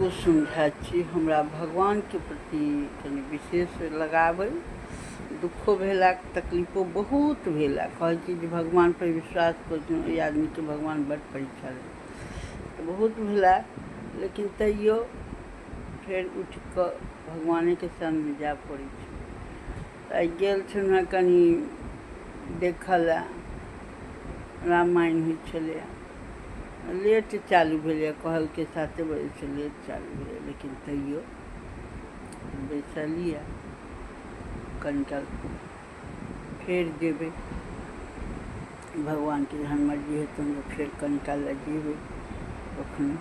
कुसुम झा छी। हमरा भगवानके प्रति कनि विशेष लगाव अइ। दुःखो भेला, तकलीफो बहुत भेला। कहै छी जे भगवानपर विश्वास करै छी, ओहि आदमीके भगवान बड्ड परीक्षा लै। तऽ बहुत भेला, लेकिन तैयो फेर उठि कऽ भगवानेके शरणमे जाय पड़ै छै। तऽ आइ गेल छलहुँ हेँ कनि देखऽ लए, रामायण होइ छलैए। लेट चालू भेलैए, कहलकै 7 बजेसँ लेट चालू भेलै, लेकिन तैयो बैसलियै। कनि काल फेर जेबै, भगवानके जहन मर्जी हेतनि तऽ फेर कनि काल लए जेबै कखनो।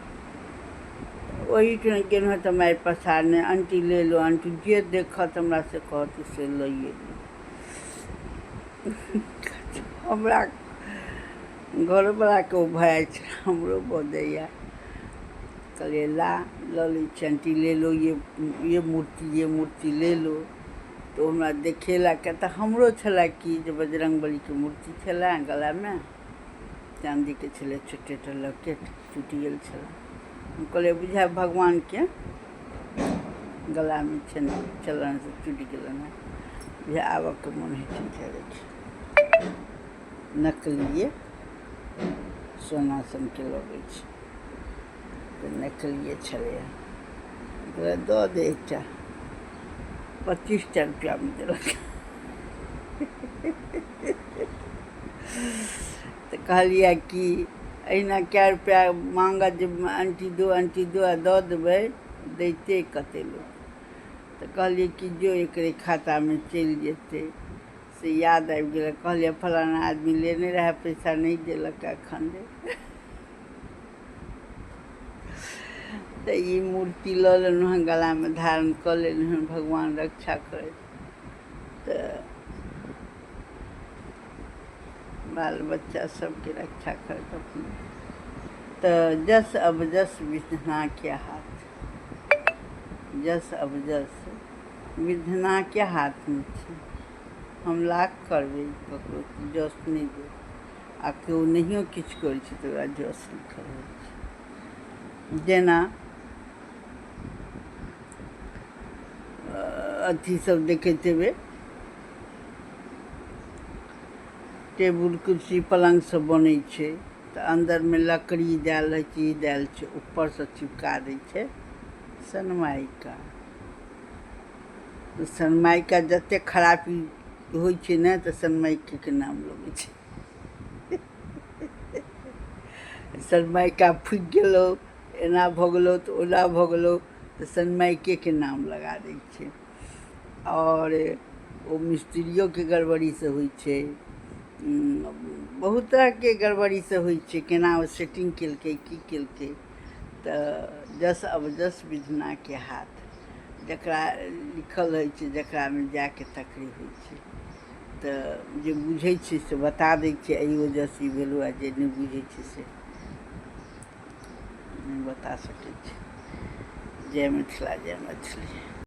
ओहिठाम गेलहुँ तऽ मारि पसारने, "आंटी, ले लो आंटी।" जे देखत हमरा से कहत, से लइए ली। हमरा घरोवलाके ओ भऽ जाइ छै, हमरो भऽ जाइए। कहलियै, ला, लऽ लै छी। "आंटी, ले लो ये, ये मूर्ति, ये मूर्ति ले लो।" तऽ ओ हमरा देखेलक, तऽ हमरो छलए कि जे बजरङ्ग बलीके मूर्ति छलए, गलामे चाँदीके छलै, छोटे लॉकेट टूटि गेल छलए। हम कहलियै, बुझाय भगवानके गलामे छनि, छलनि, से टूटि गेलनि हेँ। बुझाय आबऽके मोन होइ छनि। देखियौ, नकलिए सोना सनके लगै छै, तऽ नकलिए छलैए। दऽ दे एकटा। 25टा रुपैआमे देलक। तऽ कहलियै कि एहिना कए रुपैआ माँगत जे आंटी दो, आंटी दो, आ दऽ देबै, दैते कते लोक। तऽ कहलियै कि जो, एकरे खातामे चलि जेतै, से याद आबि गेलै। कहलियै, फलाना आदमी लेने रहए पैसा, नहि देलक एखन धरि। तऽ ई मूर्ति लऽ लेलहुँ हँ, गलामे धारण कऽ लेलहुँ हँ। भगवान रक्षा करथि, तऽ बाल बच्चा सबके रक्षा करत अपने। तऽ जस अपजस विधना के हाथ, जस अपजस विधना के हाथमे छै। हम लाख करबै, ककरो जस नहि देब, आ केओ नहियो किछु करै छै तऽ ओकरा जस लिखल होइ छै। जेना अथी सब देखैत हेबै, टेबुल, कुर्सी, पलङ्ग सब बनै छै, तऽ अन्दरमे लकड़ी देल रहै छै, ई देल छै, ऊपरसँ चिपका दै छै सनमाइका। सनमाइका जतेक खराबी होइ छै ने, तऽ सनमाइकेके नाम लगै छै। सनमाइका फुकि गेलौ, एना भऽ गेलौ तऽ ओना भऽ गेलौ, तऽ सनमाइकेके नाम लगा दै छै। आओर ओ मिस्त्रियोके गड़बड़ीसँ होइ छै, बहुत तरहके गड़बड़ीसँ होइ छै। केना ओ सेटिंग केलकै, की केलकै। तऽ जस अपजस विधनाके हाथ, जकरा लिखल होइ छै, जकरामे जाके तकरे होइ छै। तऽ जे बुझै छै से बता दै छै, एहि वजहसँ ई भेलौ, आ जे नहि बुझै छै से नहि बता सकै छै। जय मिथिला, जय मैथिली।